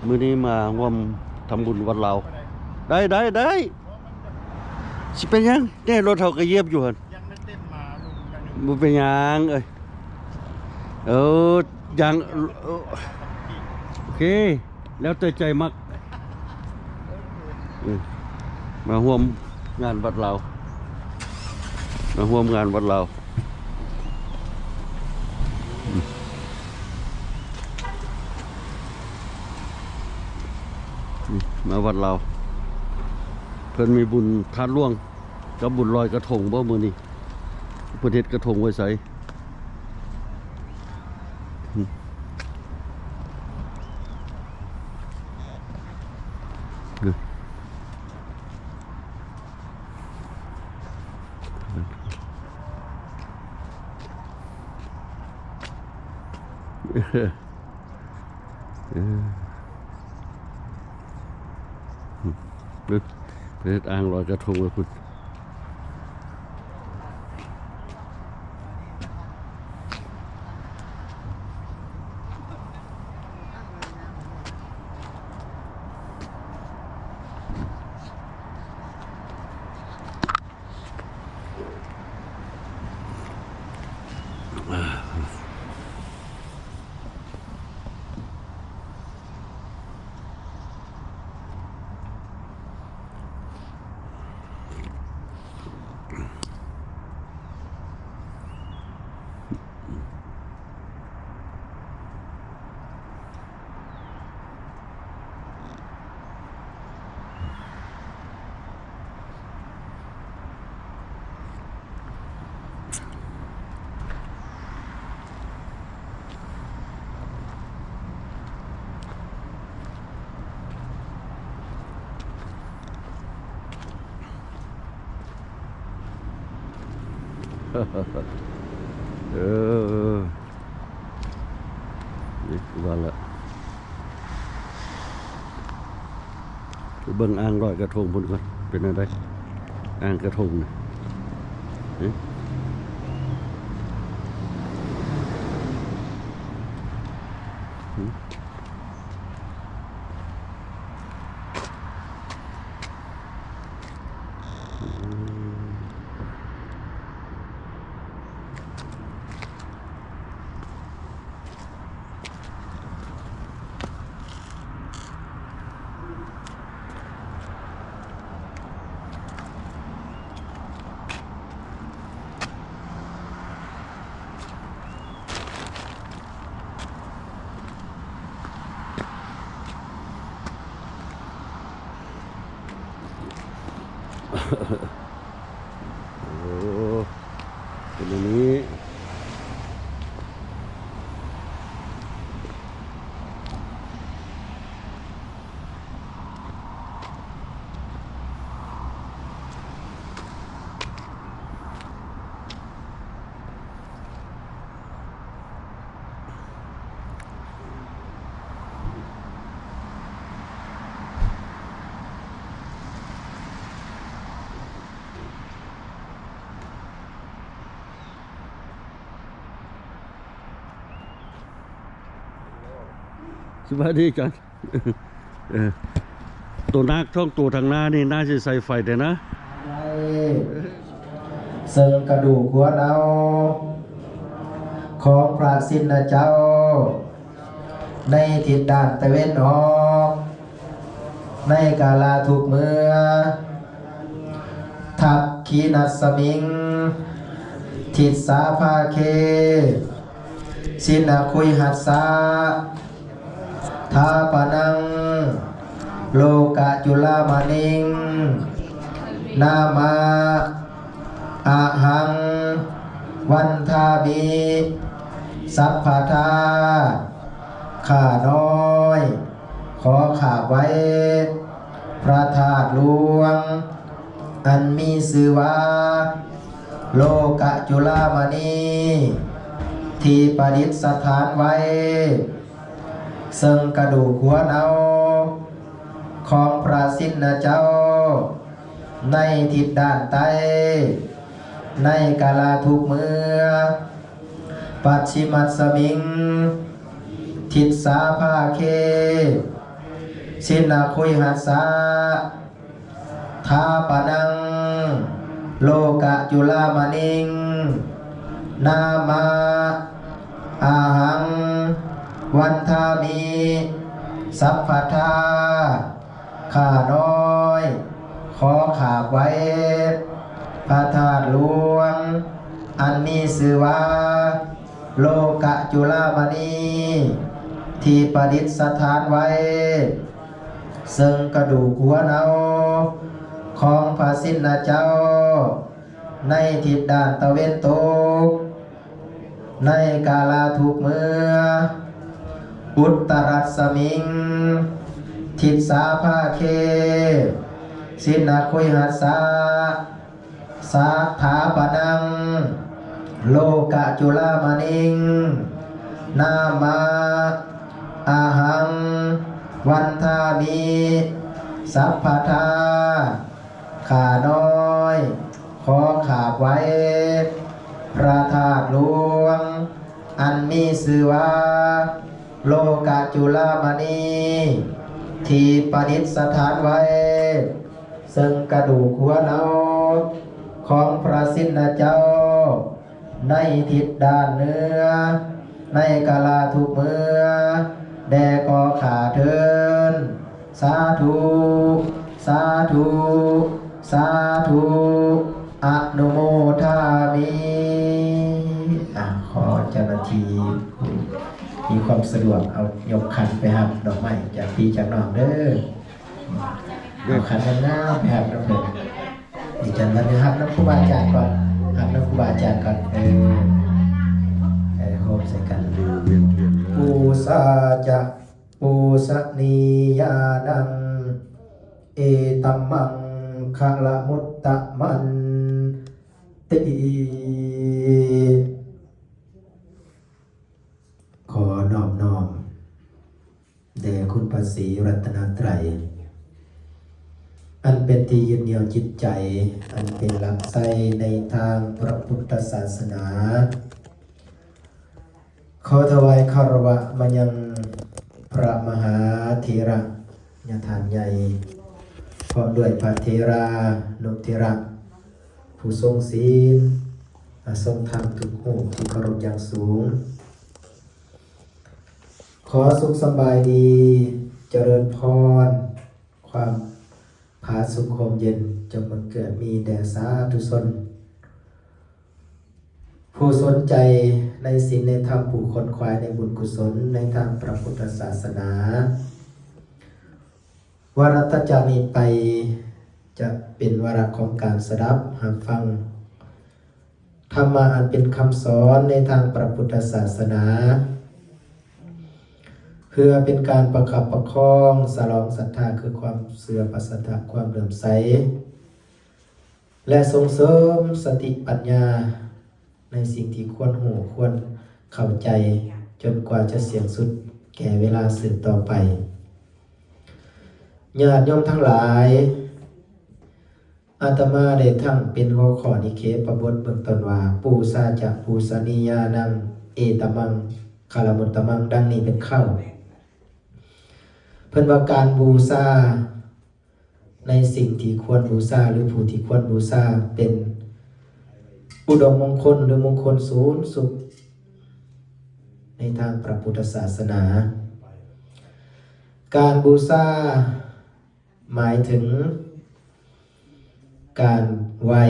ມື້ນີ້ມາຮ່ວມທຳບຸນວັດລາວ. ໄດ້ ໄດ້ ໄດ້ ຊິເປັນຫຍັງແດ່? ລົດເຮົາກໍຢຽບຢູ່ຫັ້ນ. ບໍ່ເປັນຫຍັງເອີຍ. ເອີ ຢ່າງ ໂອເຄ ແລ້ວແຕ່ໃຈມັກ. ເອີ ມາຮ່ວມງານວັດລາວ ມາຮ່ວມງານວັດລາວ. ມາວັດລາວ ເພິ່ນມີບຸນທາດຫຼວງ ກັບບຸນລອຍກະທົງບໍ່ມື້ນີ້? ເພິ່ນເຮັດກະທົງໄວ້ໃສ? ເອີ ເອີ ເພິ່ນເຮັດອ່າງລອຍກະທົງໄວ້ພຸ້ນ. ເອີ ນີ້ວ່າລະ ໄປເບິ່ງອ່າງລອຍກະທົງພຸ້ນກ່ອນ ເປັນແນວໃດອ່າງກະທົງນະ? ຫຶ? ຫຶ? ໂອ້ ເປັນແນວນີ້. ສະບາຍດີອາຈານ. ເອີ ໂຕນາກສອງໂຕທາງໜ້ານີ້ໜ້າຊິໃສ່ໄຟແທ້ນະ. ໄດ້ເຊິ່ງກະດູກຫົວເນົ່າຂອງພະຊິນນະເຈົ້າ ໃນທິດດ້ານຕາເວັນອອກ ໃນກາລະທຸກເມື່ອ ທັກຂິນັດສະມິງ ທິດສາພາເຄ ຊິນນະຄຸຍຫັດສະ ທາປະນັງ ໂລກະຈຸລາມະນິງ ນາມະ ອະຫັງ ວັນທາມິ ສັບພະທາ ຂ້ານ້ອຍ ຂໍຂາບໄວ້ ພະທາດຫຼວງ ອັນມີຊື່ວ່າ ໂລກະຈຸລາມະນີ ທີ່ປະດິດສະຖານໄວ້ ເຊິ່ງກະດູກຫົວເນົ່າຂອງພະຊິນນະເຈົ້າ ໃນທິດດ້ານໃຕ້ ໃນກາລະທຸກເມື່ອ ປັດຊິມັດສະມິງ ທິດສາພາເຄ ຊິນນະຄຸຍຫັດສະ ຖາປະນັງ ໂລກະຈຸລາມະນິງ ນາມະ ອາຫັງ ວັນທາມິ ສັບພະທາ ຂ້ານ້ອຍ ຂໍຂາບໄຫວ້ ພະທາດຫຼວງ ອັນມີຊື່ວ່າ ໂລກະຈຸລາມະນີ ທີ່ປະດິດສະຖານໄວ້ ເຊິ່ງກະດູກຫົວເນົ່າ ຂອງພະຊິນນະເຈົ້າ ໃນທິດດ້ານຕາເວັນຕົກ ໃນກາລະທຸກເມື່ອ ອຸດຕະຣັດສະມິງ ທິດສາພາເຄ ຊິນນະຄຸຍຫັດສະ ສະຖາປະນັງ ໂລກະຈຸລາມະນິງ ນາມະ ອາຫັງ ວັນທາມິ ສັບພະທາ ຂ້ານ້ອຍ ຂໍຂາບໄຫວ້ ພະທາດຫຼວງ ອັນມີຊື່ວ່າ ໂລກະຈຸລາມະນີ ທີ່ປະດິດສະຖານໄວ້ ເຊິ່ງກະດູກຫົວເນົ່າ ຂອງພະຊິນນະເຈົ້າ ໃນທິດດ້ານເໜືອ ໃນກາລະທຸກເມື່ອ ແດ່ກໍຂ້າເທີນ ສາທຸ ສາທຸ ສາທຸ ອະນຸໂມທາມິ. ອາ ຂໍເຈົ້າໜ້າທີ່ຜູ້ມີຄວາມສະດວກ ເອົາ ຍົກຂັນໄປຮັບດອກໄມ້ຈາກພີ່ຈາກນ້ອງເດີ. ເອົາຂັນງາມໆໄປຮັບນຳເພິ່ນ. ອີກຈັກໜ້ອຍໄປຮັບນຳຄູບາອາຈານກ່ອນ ຮັບນຳຄູບາອາຈານກ່ອນ. ເອີ ເອີ ໂຮມໃສ່ກັນ. ປູຊາຈະ ປູຊະນີຍານັງ ເອຕະມັງຄະລະມຸດຕະມັນຕິ. ຂໍນອບນ້ອມແດ່ຄຸນພະສີລັດຕະນະໄຕ ອັນເປັນທີ່ຍຶດໜຽວຈິດໃຈ ອັນເປັນຫຼັກໄຊໃນທາງພະພຸດທະສາສະໜາ. ຂໍຖວາຍຄາລະວະມາຍັງພະມະຫາເຖລະຍາທ່ານໃຫຍ່ ພ້ອມດ້ວຍພະເຖລານຸເຖລະ ຜູ້ຊົງສິນ ອາ ຊົງທຳທຸກຮູບທີ່ເຄົາລົບຢ່າງສູງ. ຂໍສຸກສະບາຍດີ ຈະເລີນພອນ ຄວາມຜາສຸກຮົ່ມເຢັນ ຈົ່ງບັງເກີດມີແດ່ສາທຸຊົນ ຜູ້ສົນໃຈໃນສິນໃນທຳ ຜູ້ຂົນຂວາຍໃນບຸນກຸສົນໃນທາງພະພຸດທະສາສະໜາ. ວາລະຕໍ່ຈາກນີ້ໄປ ຈະເປັນວາລະຂອງການສະດັບຮັບຟັງ ທຳມະອັນເປັນຄຳສອນໃນທາງພະພຸດທະສາສະໜາ ເພື່ອເປັນການປະຄັບປະຄອງສະຫຼອງສັດທາ ຄືຄວາມເຊື່ອ ພະສັດທະ ຄວາມເຫຼື້ອມໃສ ແລະ ສົ່ງເສີມສະຕິປັນຍາໃນສິ່ງທີ່ຄວນຮູ້ຄວນເຂົ້າໃຈ ຈົນກວ່າຈະສິ້ນສຸດແກ່ເວລາສືບຕໍ່ໄປ. ຍາດໂຍມທັງຫຼາຍ, ອາດຕະມາໄດ້ຕັ້ງເປັນຫົວຂໍ້ນິເຂປະບົດເບື້ອງຕົ້ນວ່າ ປູຊາຈະປູຊະນີຍານັງ ເອຕະມັງຄະລະມຸດຕະມັງ ດັ່ງນີ້ເປັນເຄົ້າ. ເພິ່ນວ່າການບູຊາໃນສິ່ງທີ່ຄວນບູຊາ ຫຼື ຜູ້ທີ່ຄວນບູຊາ ເປັນອຸດົມມົງຄົນ ຫຼື ມົງຄົນສູງສຸດໃນທາງພະພຸດທະສາສະໜາ. ການບູຊາ ໝາຍເຖິງການໄຫວ້,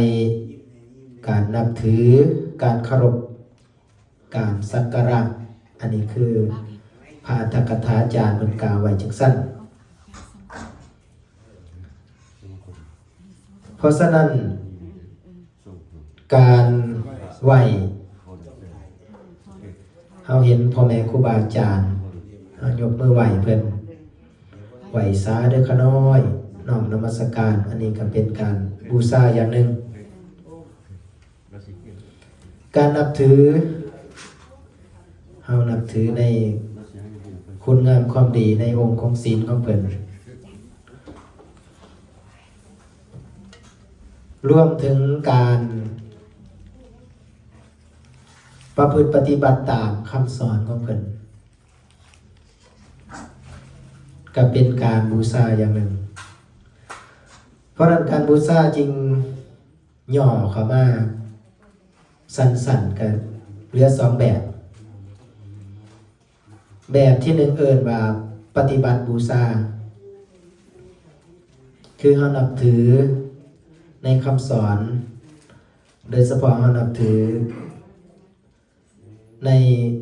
ການນັບຖື, ການເຄົາລົບ, ການສັກກາລະ, ອັນນີ້ຄືພະອັດຖະກະຖາຈານເພິ່ນກ່າວໄວ້ຈັ່ງຊັ້ນ. ເພາະສະນັ້ນ, ການໄຫວ້ ເຮົາເຫັນພໍ່ແມ່ຄູບາອາຈານ ເຮົາຍົກມືໄຫວ້ເພິ່ນ ໄຫວ້ສາເດີຂ້ານ້ອຍ ນ້ອມນະມັດສະການ, ອັນນີ້ກໍເປັນການບູຊາຢ່າງໜຶ່ງ. ການນັບຖື ເຮົານັບຖືໃນຄຸນງາມຄວາມດີ ໃນອົງຂອງສິນຂອງເພິ່ນ. ລວມເຖິງການປະພຶດປະຕິບັດຕາມຄຳສອນຂອງເພິ່ນ. ກໍເປັນການບູຊາຢ່າງໜຶ່ງ. ເພາະນັ້ນການບູຊາຈຶ່ງຫຍໍ້ເຂົ້າມາສັ້ນໆ ກໍເຫຼືອສອງແບບ. ແບບທີໜຶ່ງເອີ້ນວ່າປະຕິບັດບູຊາ ຄືເຮົານັບຖືໃນຄຳສອນ, ໂດຍສະເພາະເຮົານັບຖື ໃນ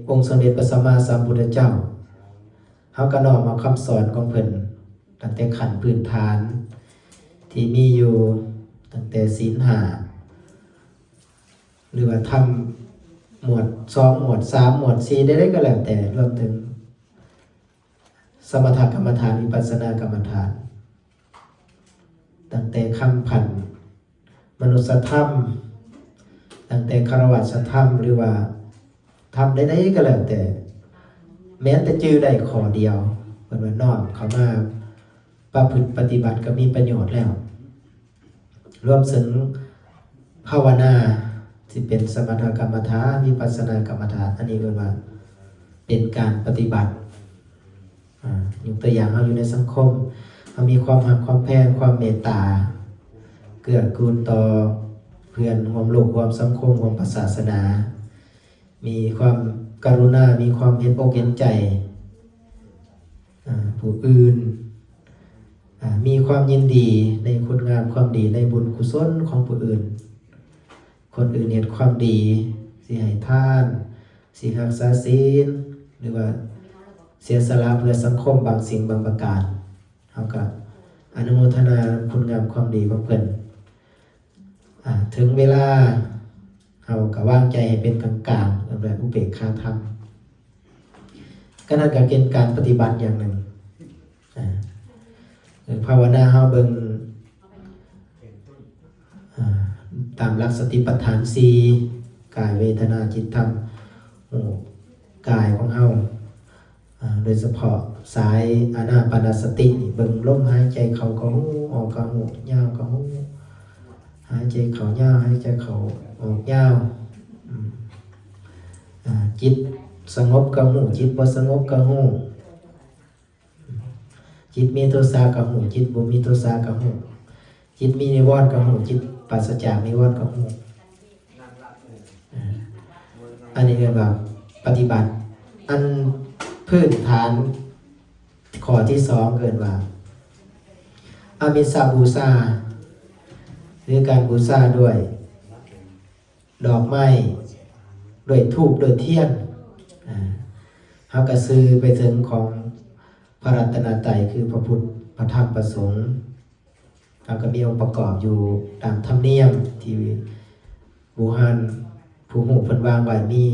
ອົງສົມເດັດພະສຳມາສຳພຸດທະເຈົ້າ, ເຮົາກໍນ້ອມເອົາຄຳສອນຂອງເພິ່ນ ຕັ້ງແຕ່ຂັ້ນພື້ນຖານທີ່ມີຢູ່ ຕັ້ງແຕ່ສິນຫ້າ ຫຼືວ່າທຳໝວດສອງ ໝວດສາມ ໝວດສີ່ ໃດໆກໍແລ້ວແຕ່ ລວມເຖິງສະມະຖະກຳມະຖານ ວິປັດສະນາກຳມະຖານ ຕັ້ງແຕ່ຄຳພັນ ມະນຸດສະທຳ, ຕັ້ງແຕ່ຄາລະວາດສະທຳ ຫຼືວ່າທຳໃດໆກໍແລ້ວແຕ່ ແມ່ນແຕ່ຈື່ໄດ້ຂໍ້ດຽວ ເພິ່ນວ່ານ້ອມເຂົ້າມາປະພຶດປະຕິບັດກໍມີປະໂຫຍດແລ້ວ. ລວມເຖິງພາວະນາ ຊິເປັນສະມະຖະກຳມະຖານ ວິປັດສະນາກຳມະຖານ ອັນນີ້ເອີ້ນວ່າເປັນການປະຕິບັດ. ອາ ຍົກຕົວຢ່າງ ເຮົາຢູ່ໃນສັງຄົມ ເຮົາມີຄວາມຮັກຄວາມແພງ ຄວາມເມດຕາ ເກື້ອກູນຕໍ່ເພື່ອນຮ່ວມໂລກ ຮ່ວມສັງຄົມ ຮ່ວມປະສາສະໜາ, ມີຄວາມກະລຸນາ ມີຄວາມເຫັນອົກເຫັນໃຈ ອາ ຜູ້ອື່ນ, ອາ ມີຄວາມຍິນດີໃນຄຸນງາມຄວາມດີ ໃນບຸນກຸສົນຂອງຜູ້ອື່ນ. ຄົນອື່ນເຮັດຄວາມດີ ຊິໃຫ້ທານ ຊິຮັກສາສິນ ຫຼືວ່າເສຍສະຫຼະເພື່ອສັງຄົມບາງສິ່ງບາງປະການ ເຮົາກໍອະນຸໂມທະນາຄຸນງາມຄວາມດີຂອງເພິ່ນ. ອາ ເຖິງເວລາເຮົາກໍວາງໃຈໃຫ້ເປັນກາງໆ ເອີ້ນວ່າອຸເບກຂາທຳ. ກໍນັ້ນກໍເປັນການປະຕິບັດຢ່າງໜຶ່ງ. ອາ ເອີ ພາວະນາເຮົາເບິ່ງ ອາ ຕາມຫຼັກສະຕິປັດຖານສີ່ ກາຍ ເວທະນາ ຈິດ ທຳ ຮູ້ກາຍຂອງເຮົາ ອາ ໂດຍສະເພາະສາຍອານາປານະສະຕິນີ້ ເບິ່ງລົມຫາຍໃຈເຂົ້າກໍຮູ້ ອອກກໍຮູ້ ຍາວກໍຮູ້ ຫາຍໃຈເຂົ້າຍາວ ຫາຍໃຈເຂົ້າອອກຍາວ. ອາ ຈິດສະຫງົບກໍຮູ້ ຈິດບໍ່ສະຫງົບກໍຮູ້. ຈິດມີໂທສະກໍຮູ້ ຈິດບໍ່ມີໂທສະກໍຮູ້ ຈິດມີນິວອນກໍຮູ້ ຈິດປາສະຈາກນິວອນກໍຮູ້. ອາ ອັນນີ້ເອີ້ນວ່າປະຕິບັດ. ອັນພື້ນຖານຂໍ້ທີສອງເອີ້ນວ່າອາມິສະບູຊາ ຫຼື ການບູຊາດ້ວຍ ດອກໄມ້ ດ້ວຍທູບ ດ້ວຍທຽນ. ອາ ເຮົາກໍສື່ໄປເຖິງຂອງພະລັດຕະນະໄຕ ຄືພະພຸດ ພະທຳ ພະສົງ. ເຮົາກໍມີອົງປະກອບຢູ່ຕາມທຳນຽມທີ່ບູຮານຜູ້ຮູ້ເພິ່ນວາງໄວ້ ມີ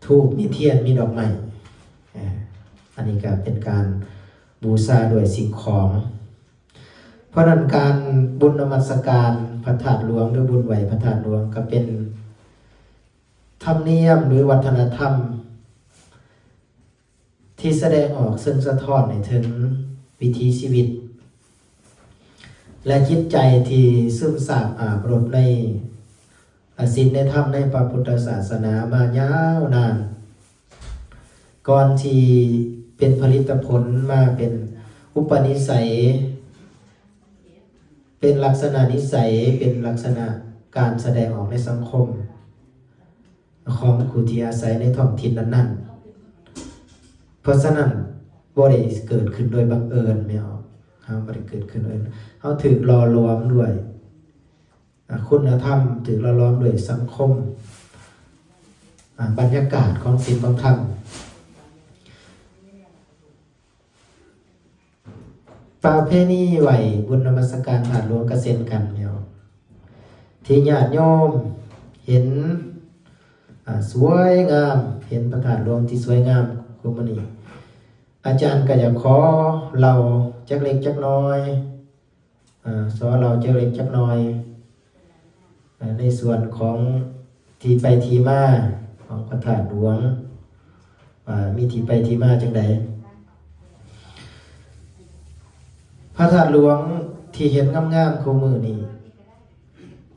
ທູບ ມີທຽນ ມີດອກໄມ້. ອາ ອັນນີ້ກໍເປັນການບູຊາດ້ວຍສິ່ງຂອງ. ເພາະນັ້ນການບຸນນະມັດສະການພະທາດຫຼວງ ຫຼື ບຸນໄຫວ້ພະທາດຫຼວງ ກໍເປັນທຳນຽມ ຫຼື ວັດທະນະທຳທີ່ສະແດງອອກເຊິ່ງສະທ້ອນໃຫ້ເຖິງວິຖີຊີວິດ ແລະ ຈິດໃຈທີ່ຊຶມຊາບອາບລົດໃນ ອາ ສິນໃນທຳໃນພະພຸດທະສາສະໜາມາຍາວນານ ກ່ອນທີ່ເປັນຜະລິດຕະຜົນມາເປັນອຸປະນິໄສ ເປັນລັກສະນະນິໄສ ເປັນລັກສະນະການສະແດງອອກໃນສັງຄົມຂອງຜູ້ທີ່ອາໄສໃນທ້ອງຖິ່ນນັ້ນໆ. ເພາະສະນັ້ນ ບໍ່ໄດ້ເກີດຂຶ້ນໂດຍບັງເອີນແມ່ນບໍ່? ເຮົາບໍ່ໄດ້ເກີດຂຶ້ນໂດຍ ເຮົາຖືກຫຼໍ່ຫຼວມດ້ວຍ ອາ ຄຸນນະທຳ ຖືກຫຼໍ່ຫຼວມດ້ວຍສັງຄົມ ອາ ບັນຍາກາດຂອງສິນຂອງທຳ. ປະເພນີໄຫວ້ບຸນນະມັດສະການທາດຫຼວງກໍເຊັ່ນກັນແລ້ວ ທີ່ຍາດໂຍມເຫັນ ອາ ສວຍງາມ ເຫັນພະທາດຫຼວງທີ່ສວຍງາມຄືມື້ນີ້ ອາຈານກໍຢາກຂໍເລົ່າຈັກເລັກຈັກນ້ອຍ ອາ ຂໍເລົ່າຈັກເລັກຈັກນ້ອຍ ອາ ໃນສ່ວນຂອງທີ່ໄປທີ່ມາຂອງພະທາດຫຼວງ ວ່າມີທີ່ໄປທີ່ມາຈັ່ງໃດ. ພະທາດຫຼວງທີ່ເຫັນງາມໆຄູ່ມື້ນີ້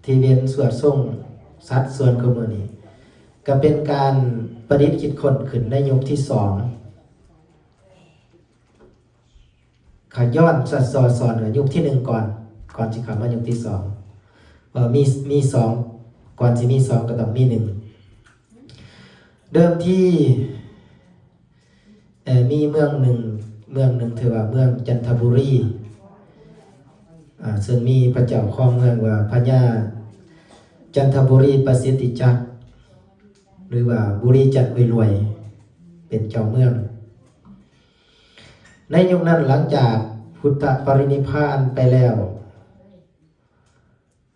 ທີ່ເຫັນສວດຊົງສັດສ່ວນຄູ່ມື້ນີ້ ກໍເປັນການປະດິດຄິດຄົ້ນຂຶ້ນໃນຍຸກທີສອງ. ຂ້າຍ້ອນສະ ສອນ ສອນ ຍຸກທີໜຶ່ງກ່ອນ ກ່ອນຊິເຂົ້າມາຍຸກທີສອງ ເອີ ມີ ມີສອງ ກ່ອນຊິມີສອງກໍຕ້ອງມີໜຶ່ງ. ເດີມທີ ເອີ ມີເມືອງໜຶ່ງ ເມືອງໜຶ່ງ ຖືວ່າເມືອງຈັນທະບູລີ ອາ ເຊິ່ງມີພະເຈົ້າຄອງເມືອງວ່າພະຍາຈັນທະບູລີປະສິດທິຈັກ ຫຼືວ່າບູລີຈັນອຸຍລວຍ ເປັນເຈົ້າເມືອງ. ໃນຍຸກນັ້ນ ຫຼັງຈາກພຸດທະປະລິນິບພານໄປແລ້ວ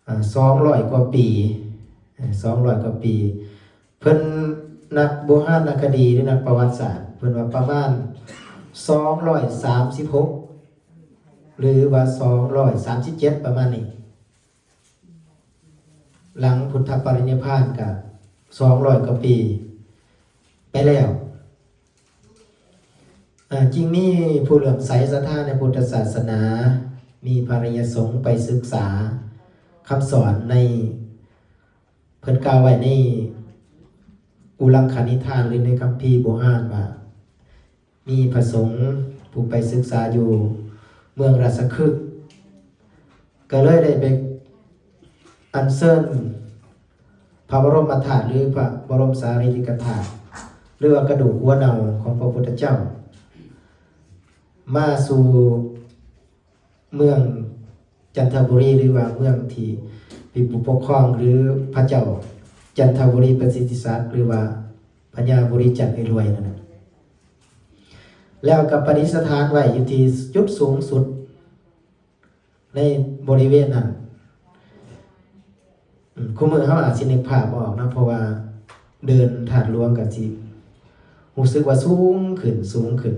ອາ ສອງຮ້ອຍກວ່າປີ ເອີ ສອງຮ້ອຍກວ່າປີ ເພິ່ນ ນັກໂບຮານນະຄະດີ ຫຼື ນັກປະຫວັດສາດ ເພິ່ນວ່າປະມານສອງຮ້ອຍສາມສິບຫົກ ຫຼືວ່າສອງຮ້ອຍສາມສິບເຈັດ ປະມານນີ້. ຫຼັງພຸດທະປະລິນິບພານກະສອງຮ້ອຍກວ່າປີໄປແລ້ວ ອາ ຈຶ່ງມີຜູ້ເຫຼື້ອມໃສສັດທາໃນພຸດທະສາສະໜາ ມີພະລິຍະສົງໄປສຶກສາຄຳສອນໃນ ເພິ່ນກ່າວໄວ້ໃນອຸລັງຄະນິທານ ຫຼື ໃນຄຳພີໂບຮານວ່າ ມີພະສົງຜູ້ໄປສຶກສາຢູ່ເມືອງລາຊະຄຶກ ກໍເລີຍໄດ້ໄປອັນເຊີນພະບໍລົມມະທາດ ຫຼື ພະບໍລົມສາລີລິກະທາດ ຫຼືວ່າກະດູກຫົວເນົ່າຂອງພະພຸດທະເຈົ້າ ມາສູ່ເມືອງຈັນທະບູລີ ຫຼືວ່າເມືອງທີ່ມີຜູ້ປົກຄອງ ຫຼື ພະເຈົ້າຈັນທະບູລີປະສິດທິສັດ ຫຼືວ່າພະຍາບູລີຈັນເອລວຍນັ້ນນະ ແລ້ວກໍປະດິດສະຖານໄວ້ຢູ່ທີ່ຈຸດສູງສຸດໃນບໍລິເວນນັ້ນ. ອືມ ຄູ່ມື້ເຮົາອາດຊິນຶກພາບບໍ່ອອກເນາະ ເພາະວ່າເດີ່ນທາດຫຼວງກໍຊິຮູ້ສຶກວ່າສູງຂຶ້ນ ສູງຂຶ້ນ.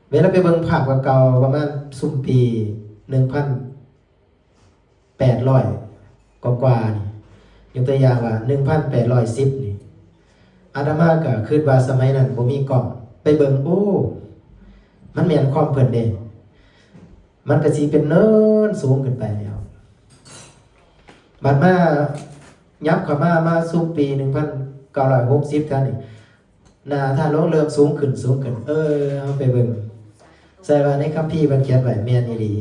ເວລາໄປເບິ່ງພາບເກົ່າໆ ປະມານຊຸມປີໜຶ່ງພັນ ແປດຮ້ອຍກວ່າໆນີ້ ຍົກຕົວຢ່າງວ່າ ໜຶ່ງພັນແປດຮ້ອຍສິບນີ້ ອາດຕະມາກໍຄິດວ່າສະໄໝນັ້ນບໍ່ມີກ້ອງ ໄປເບິ່ງ ໂອ້ ມັນແມ່ນຄວາມເພິ່ນເດ້ ມັນກໍຊິເປັນເນີນສູງຂຶ້ນໄປແລ້ວ. ບັດມາ ຍັບເຂົ້າມາ ມາຊຸມປີໜຶ່ງພັນເກົ້າຮ້ອຍຫົກສິບແຖວນີ້ ໜ້າທາດຫຼວງເລີ່ມສູງຂຶ້ນ ສູງຂຶ້ນ ເອີ ເຮົາໄປເບິ່ງ ໃສ່ວ່າໃນຄຳພີເພິ່ນຂຽນໄວ້ແມ່ນອີ່ຫຼີ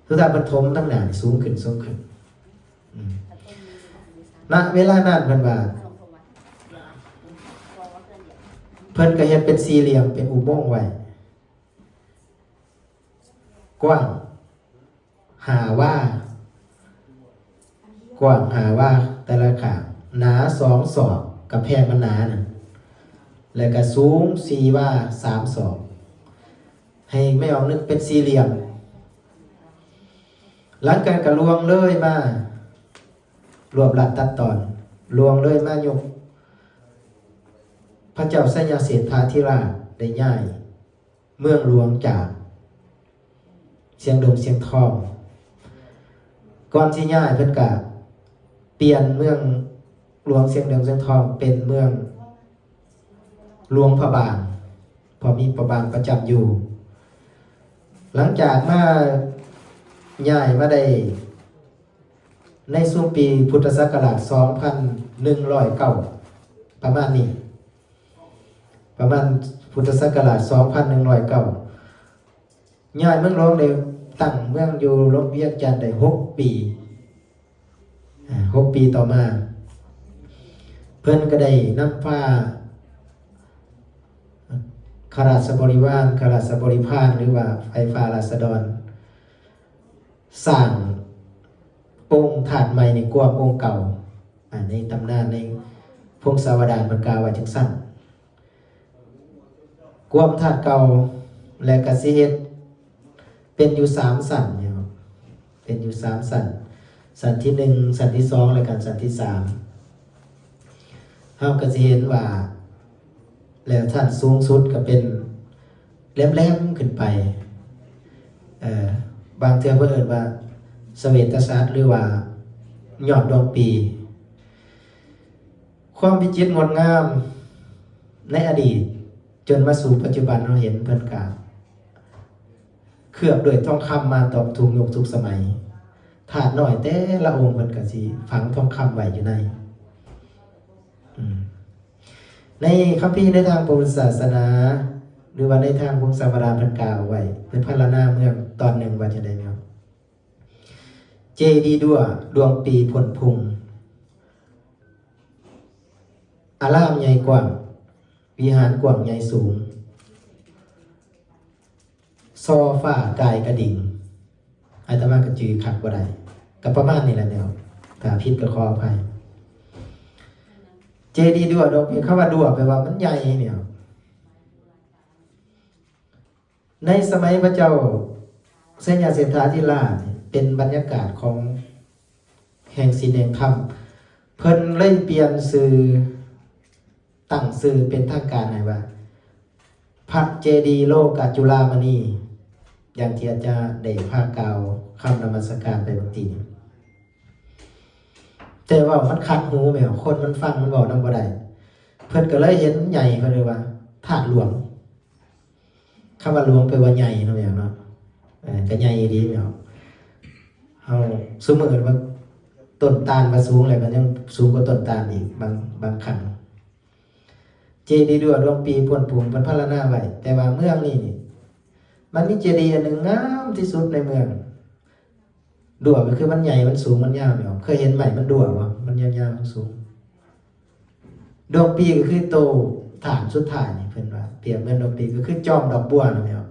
ຄືວ່າເພິ່ນຖົມທາງໜ້ານີ້ສູງຂຶ້ນ ສູງຂຶ້ນ. ອືມ ນະເວລານັ້ນເພິ່ນວ່າ ເພິ່ນກໍເຮັດເປັນສີ່ຫຼ່ຽມ ເປັນອຸໂມງໄວ້ ກວ້າງ ຫ້າວາ ກວ້າງຫ້າວາແຕ່ລະຂ້າງ ໜາສອງສອກ ກຳແພງມັນໜານະ ແລ້ວກະສູງສີ່ວາສາມສອກ ໃຫ້ແມ່ອອກນຶກເປັນສີ່ຫຼ່ຽມ. ຫຼັງຈາກນັ້ນກະລ່ວງເລີຍມາ ລວບລັດຕັດຕອນ ລ່ວງເລີຍມາຍຸກພະເຈົ້າໄຊຍະເສດຖາທິລາດໄດ້ຍ້າຍ ເມືອງຫຼວງຈາກຊຽງດົງຊຽງທອງ. ກ່ອນຊິຍ້າຍເພິ່ນກະປ່ຽນເມືອງຫຼວງຊຽງດົງຊຽງທອງເປັນເມືອງຫຼວງພະບາງ ເພາະມີພະບາງປະຈຳຢູ່. ຫຼັງຈາກມາ ຍ້າຍມາໄດ້ ໃນຊຸມປີພຸດທະສັກກະລາດສອງພັນໜຶ່ງຮ້ອຍເກົ້າ ປະມານນີ້ ປະມານພຸດທະສັກກະລາດສອງພັນໜຶ່ງຮ້ອຍເກົ້າ ຍ້າຍເມືອງຫຼວງໄດ້ຕັ້ງເມືອງຢູ່ລວງວຽງຈັນໄດ້ຫົກປີ ອາ ຫົກປີຕໍ່ມາ ເພິ່ນກໍໄດ້ນຳພາຂ້າລາຊະບໍລິວານ ຂ້າລາຊະບໍລິພານ ຫຼືວ່າໄພຟ້າລາຊະດອນ ສ້າງອົງທາດໃໝ່ນີ້ກວ່າອົງເກົ່າ. ອາ ໃນຕຳນານໃນພົງສາວະດານເພິ່ນກ່າວວ່າຈັ່ງຊັ້ນ ກວ່າທາດເກົ່າ ແລະ ກະຊິເຮັດເປັນຢູ່ສາມຊັ້ນເນາະ ເປັນຢູ່ສາມຊັ້ນ ຊັ້ນທີໜຶ່ງ ຊັ້ນທີສອງ ແລະ ກະຊັ້ນທີສາມ ເຮົາກະຊິເຫັນວ່າ ແລ້ວຊັ້ນສູງສຸດກໍເປັນແຫຼມໆຂຶ້ນໄປ ເອີ ບາງເທື່ອເພິ່ນເອີ້ນວ່າສະເວດຕະສັດ ຫຼືວ່າຍອດດວງປີ. ຄວາມວິຈິດງົດງາມໃນອະດີດ ຈົນມາສູ່ປັດຈຸບັນເຮົາເຫັນເພິ່ນກະເຄືອບດ້ວຍທອງຄຳມາຕອບທຸກຍຸກທຸກສະໄໝ. ທາດນ້ອຍແຕ່ລະອົງເພິ່ນກະຊິຝັງທອງຄຳໄວ້ຢູ່ໃນ ອືມ ໃນຄຳພີໃນທາງພຸດທະສາສະໜາ ຫຼືວ່າໃນທາງວົງສາວະດາເພິ່ນກ່າວໄວ້ ເພິ່ນພັນລະນາເມືອງຕອນໜຶ່ງວ່າຈັ່ງໃດເນາະ? ເຈດີດ້ວຍ ດວງປີພົ້ນພຸ່ງ ອາລາມໃຫຍ່ກວ້າງ ວິຫານກວ້າງໃຫຍ່ສູງ ສໍຟ້າກາຍກະດິງ ອາດຕະມາກໍຈື່ຄັກບໍ່ໄດ້ ກໍປະມານນີ້ແຫຼະແນວ ຖ້າຜິດກໍຂໍອະໄພ. ເຈດີດ້ວຍ ດວງປີ ຄຳວ່າດ້ວຍແປວ່າມັນໃຫຍ່ແນວ ໃນສະໄໝພະເຈົ້າໄຊຍະເສດຖາທິລາດ ເປັນບັນຍາກາດຂອງແຫ່ງສິນແຫ່ງທຳ ເພິ່ນເລີຍປ່ຽນຊື່ ຕັ້ງຊື່ເປັນທາງການໃຫ້ວ່າ ພະເຈດີໂລກະຈຸລາມະນີ ຢ່າງທີ່ອາຈານໄດ້ພາກ່າວຄຳນະມັດສະການໄປເມື່ອກີ້ນີ້ ແຕ່ເວົ້າມັນຂັດຫູແມວ ຄົນມັນຟັງມັນເວົ້ານຳບໍ່ໄດ້ ເພິ່ນກໍເລີຍເຫັນໃຫຍ່ ເພິ່ນເອີ້ນວ່າທາດຫຼວງ. ຄຳວ່າຫຼວງແປວ່າໃຫຍ່ເນາະແມ່ເນາະ ເອີ ກໍໃຫຍ່ອີ່ຫຼີເນາະ. ເຮົາ ຊຸມື້ວ່າຕົ້ນຕານວ່າສູງແລ້ວ ກໍຍັງສູງກວ່າຕົ້ນຕານອີກ ບາງ ບາງຄັ້ງ. ເຈດີດ້ວຍ ດວງປີພົ້ນພຸ່ງ ເພິ່ນພັນລະນາໄວ້ ແຕ່ວ່າເມືອງນີ້ນີ້ ມັນມີເຈດີອັນໜຶ່ງງາມທີ່ສຸດໃນເມືອງ. ດ້ວຍກໍຄືມັນໃຫຍ່ ມັນສູງ ມັນຍາວແມ່ນບໍ່? ເຄີຍເຫັນໄມ້ມັນດ້ວຍບໍ່? ມັນຍາວໆ ມັນສູງ. ດວງປີກໍຄືໂຕຖານສຸດທ້າຍນີ້ ເພິ່ນວ່າປຽບເໝືອນດວງປີກໍຄືຈອມດອກບົວນັ້ນແຫຼະ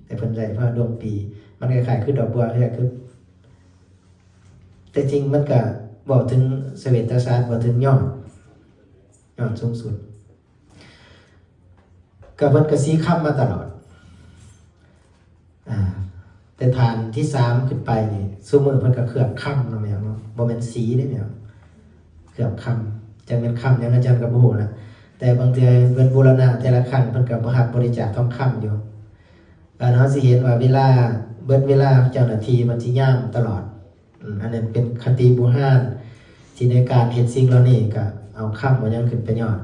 ແຕ່ເພິ່ນໃຊ້ຄຳວ່າດວງປີ ມັນຄ້າຍໆ ຄືດອກບົວ ຄື ແຕ່ຈິງມັນກໍເວົ້າເຖິງສະເວດຕະສັດ ເວົ້າເຖິງຍອດ ຍອດສູງສຸດ. ກໍເພິ່ນກໍສີຄຳມາຕະຫຼອດ ອາ ແຕ່ຖານທີສາມຂຶ້ນໄປນີ້ ຊຸມື້ເພິ່ນກໍເຄື່ອບຄຳເນາະແມ່ເນາະ ບໍ່ແມ່ນສີເດ້ແມ່ ເຄື່ອບຄຳ ຈັກແມ່ນຄຳຫຍັງອາຈານກໍບໍ່ຮູ້ນະ ແຕ່ບາງເທື່ອເພິ່ນບູລະນະແຕ່ລະຄັ້ງ ເພິ່ນກໍບໍ່ຮັບບໍລິຈາກທອງຄຳຢູ່. ອັນເຮົາຊິເຫັນວ່າເວລາ ເບິດເວລາເຈົ້າໜ້າທີ່ມັນຊິຍາມຕະຫຼອດ. ອືມ ອັນນັ້ນເປັນຄະຕິບູຮານ ທີ່ໃນການເຮັດສິ່ງເຫຼົ່ານີ້ກໍເອົາຄຳເອົາຫຍັງຂຶ້ນໄປຍອດ.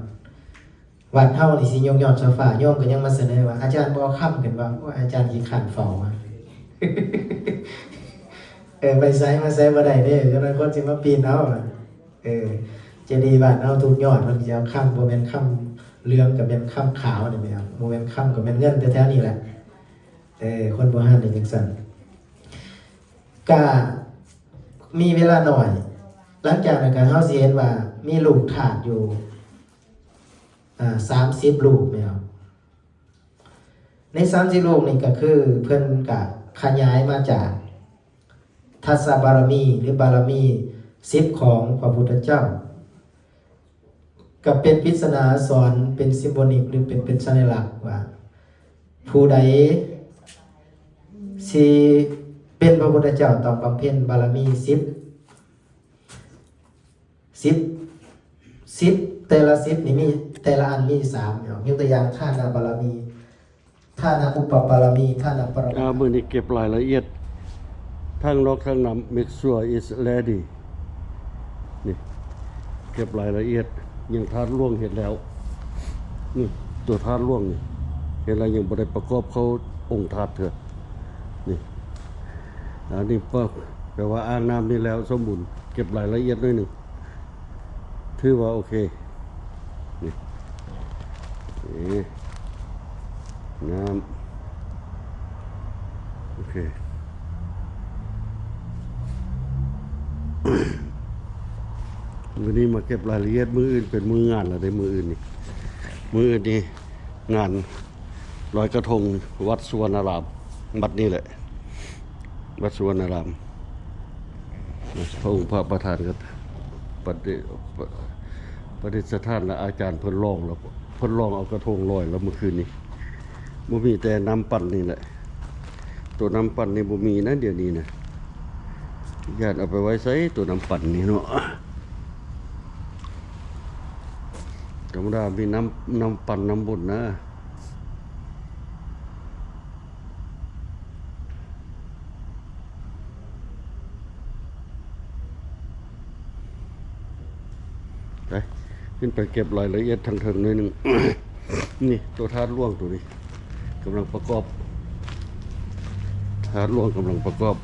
ວັດເຮົານີ້ຊິຍົກຍອດໂຊຟາ ໂຍມກໍຍັງມາສະເໜີວ່າ ອາຈານບໍ່ເອົາຄຳຂຶ້ນວ່າ ໂອ້ຍ ອາຈານຂີ້ຄ້ານເຝົ້າວ່າ ເອີ ໄປໃສມາໃສບໍ່ໄດ້ເດ້ ຈັ່ງນັ້ນຄົນຊິມາປີນເອົາ. ເອີ ເຈດີບ້ານເຮົາທຸກຍອດ ເພິ່ນຊິເອົາຄຳ ບໍ່ແມ່ນຄຳເຫຼືອງ ກໍແມ່ນຄຳຂາວນີ້ແມ່ນ ບໍ່ແມ່ນຄຳ ກໍແມ່ນເງິນແຖວໆນີ້ແຫຼະ. ເອີ ຄົນບູຮານນີ້ຈັ່ງຊັ້ນ. ກະມີເວລາໜ້ອຍ ຫຼັງຈາກນັ້ນກະເຮົາຊິເຫັນວ່າມີລູກທາດຢູ່ ອາ ສາມສິບລູກແມ່ນບໍ່? ໃນສາມສິບລູກນີ້ກະຄືເພິ່ນກະຂະຫຍາຍມາຈາກທັດສະບາລະມີ ຫຼື ບາລະມີສິບຂອງພະພຸດທະເຈົ້າ. ກໍເປັນປິດສະໜາສອນ ເປັນຊິມໂບນິກ ຫຼື ເປັນ ເປັນສັນຍາລັກວ່າ ຜູ້ໃດຊິເປັນພະພຸດທະເຈົ້າ ຕ້ອງບຳເພັນບາລະມີສິບ ສິບ ສິບ ແຕ່ລະສິບນີ້ມີ ແຕ່ລະອັນມີສາມເນາະ. ຍົກຕົວຢ່າງ ທານະບາລະມີ ທານະອຸປະບາລະມີ ທານະປະລະມີ. ອ່າ ມື້ນີ້ເກັບລາຍລະອຽດ ທັງນອກທັງໃນ make sure it's ready ນີ້ ເກັບລາຍລະອຽດ ຍັງທາດຫຼວງເຮັດແລ້ວ ນີ້ ຕົວທາດຫຼວງນີ້ ເຫັນແລ້ວ ຍັງບໍ່ໄດ້ປະກອບເຂົ້າອົງທາດເທື່ອ ນີ້ ອັນນີ້ແປວ່າອ່າງນ້ຳນີ້ແລ້ວສົມບູນ ເກັບລາຍລະອຽດໜ້ອຍໜຶ່ງ. ຖືວ່າໂອເຄ ນີ້ ນີ້ ນ້ຳ ໂອເຄ ມື້ນີ້ມາເກັບລາຍລະອຽດ ມື້ອື່ນເປັນມື້ງານແລ້ວເດ້ ມື້ອື່ນນີ້ ມື້ອື່ນນີ້ງານ ລອຍກະທົງວັດສຸວັນນາລາມ ວັດນີ້ແຫຼະ ວັດສຸວັນນາລາມ. ພະອົງພະປະທານກໍປະດິ ປະ ປະດິດສະຖານ ແລະ ອາຈານເພິ່ນລອງແລ້ວ ເພິ່ນລອງເອົາກະທົງລອຍແລ້ວມື້ຄືນນີ້ ບໍ່ມີແຕ່ນ້ຳປັ່ນນີ້ແຫຼະ ໂຕນ້ຳປັ່ນນີ້ບໍ່ມີນະ ດຽວນີ້ນະ ຢ້ານເອົາໄປໄວ້ໃສ ໂຕນ້ຳປັ່ນນີ້ເນາະ. ທຳມະດາມີນ້ຳ ນ້ຳປັ່ນນ້ຳບົນນະ ໄປ ຂຶ້ນໄປເກັບລາຍລະອຽດທາງເທິງໜ້ອຍໜຶ່ງ. ນີ້ ໂຕທາດຫຼວງໂຕນີ້ ກຳລັງປະກອບ ທາດຫຼວງກຳລັງປະກອບ.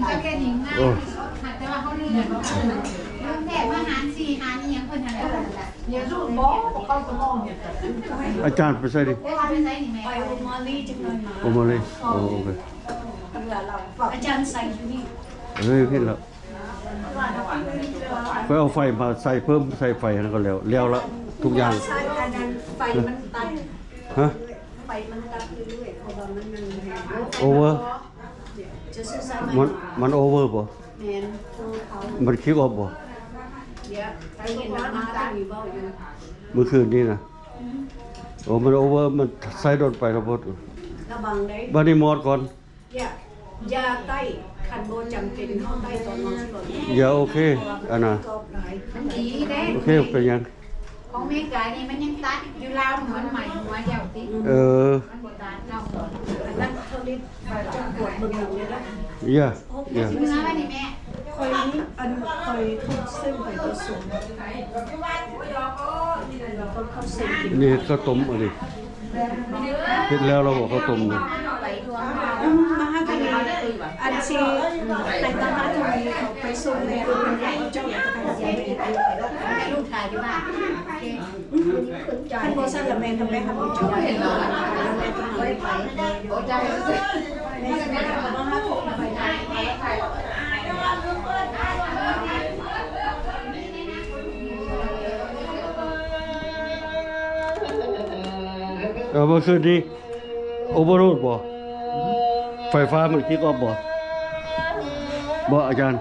ແຕ່ວ່າເຮົາລືມ ລືມແທ້ ມາຫານສີ່ຫານອີ່ຫຍັງເພິ່ນຫັ້ນແຫຼະ. ອາຈານໄປໃສນີ້? ໂອມາລີ ໂອເຄ ອາຈານໃສ່ຢູ່ນີ້ ເອີ ເຫັນແລ້ວ. ຂ້ອຍເອົາໄຟມາໃສ່ ເພີ່ມໃສ່ໄຟຫັ້ນກໍແລ້ວ ແລ້ວລະທຸກຢ່າງ. ໄຟມັນຕັດ ຮະ? ໄຟມັນຕັດເລື້ອຍໆ ເພາະວ່າມັນຍັງ ໂອເວີ ມັນ ມັນໂອເວີບໍ່? ແມ່ນ ມັນຄິກອອບບໍ່? ມື້ຄືນນີ້ນະ ໂອ ມັນໂອເວີ ມັນໃຊ້ດົນໄປລະບົດ. ລະວັງເດ້ ບັດນີ້ມອດກ່ອນ. ຢ່າ ຢ່າໄຕ້ ຄັນບໍ່ຈຳເປັນເຮົາໄຕ້ຕອນນອນຊິບໍ່ດີ. ຢ່າ ໂອເຄ ອັນນ່າ ມັນດີເດ້ ໂອເຄ ເປັນຫຍັງ? ຂອງເມການີ້ມັນຍັງຕັດ ຢູ່ລາວມັນໃໝ່ຫົວດຽວຕິ. ເອີ ມັນບໍ່ຕັດເນາະ ອັນນັ້ນເຂົາເລີຍຈະກວດເບິ່ງເລີຍນະ. ຢ່າ ຢ່າ ເມືອມານີ້ແມ່ ຂ້ອຍນີ້ ອັນຂ້ອຍຊື້ໄປປະສົມ ນີ້ເຮັດເຂົ້າຕົ້ມອັນນີ້ ເຮັດແລ້ວລະບໍ່ເຂົ້າຕົ້ມນີ້? ມະຫາທະວີ ອັນຊິໃຫ້ມະຫາທະວີເອົາໄປສົ່ງແມ່ ເພິ່ນໃຫ້ເຈົ້າ ລູກຖ່າຍຢູ່ບ້ານ. ຄັນບໍ່ຊັ້ນລະແມ່ກໍໄປຫາເຈົ້າ ແມ່ກໍໄປ ແມ່ຊິມາຫາເຂົາໄປ. ເອີ ເມື່ອຄືນນີ້ໂອເວີໂຫຼດບໍ່? ໄຟຟ້າມັນຄິກອອບບໍ່? ບໍ່ ອາຈານ?